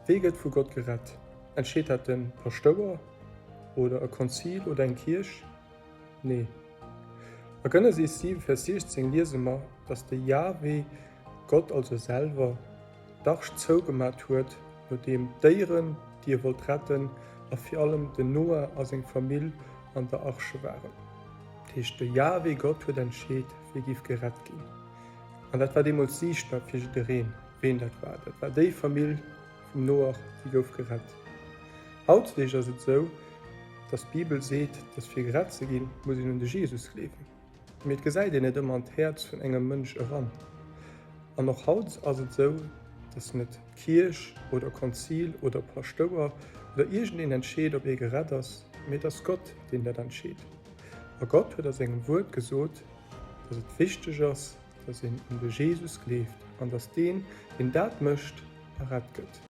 Wee gëtt vu Gott gerett? Entscheet dat de Paschtouer oder e Konzil oder eng Kierch? Nee. A Genesis 7, Vers 16 liese mer, dass de Jahwe, Gott also selwer, d'Arch zougemat huet, nodeem d'Déieren, déi e wollt retten, a vir allem den Noah a seng Famill an der Arche waren. Dat heescht, de Jahwe Gott huet entscheet, wie giff gerett ginn. An dat war deemools siichtbar fir jiddereen, ween dat war. Dat war déi Famill vum Noach, déi gouf gerett. Hautdeeg ass et esou, dass d'Bibel seet, dass fir gerett ze ginn, muss een un de Jesus gleewen. Mee et gesäit een net ëmmer an d'Häerz vun engem Mënsch eran. An och haut ass et esou, dass net d'Kierch oder Konzil oder Paschtouer oder iergendeen entscheet, ob ee gerett ass, mee et ass Gott, deen dat entscheet. A Gott huet a sengem Wuert gesot, dass et wichteg ass, dass een un de Jesus gleeft an dass deen, deen dat mécht, errett gëtt.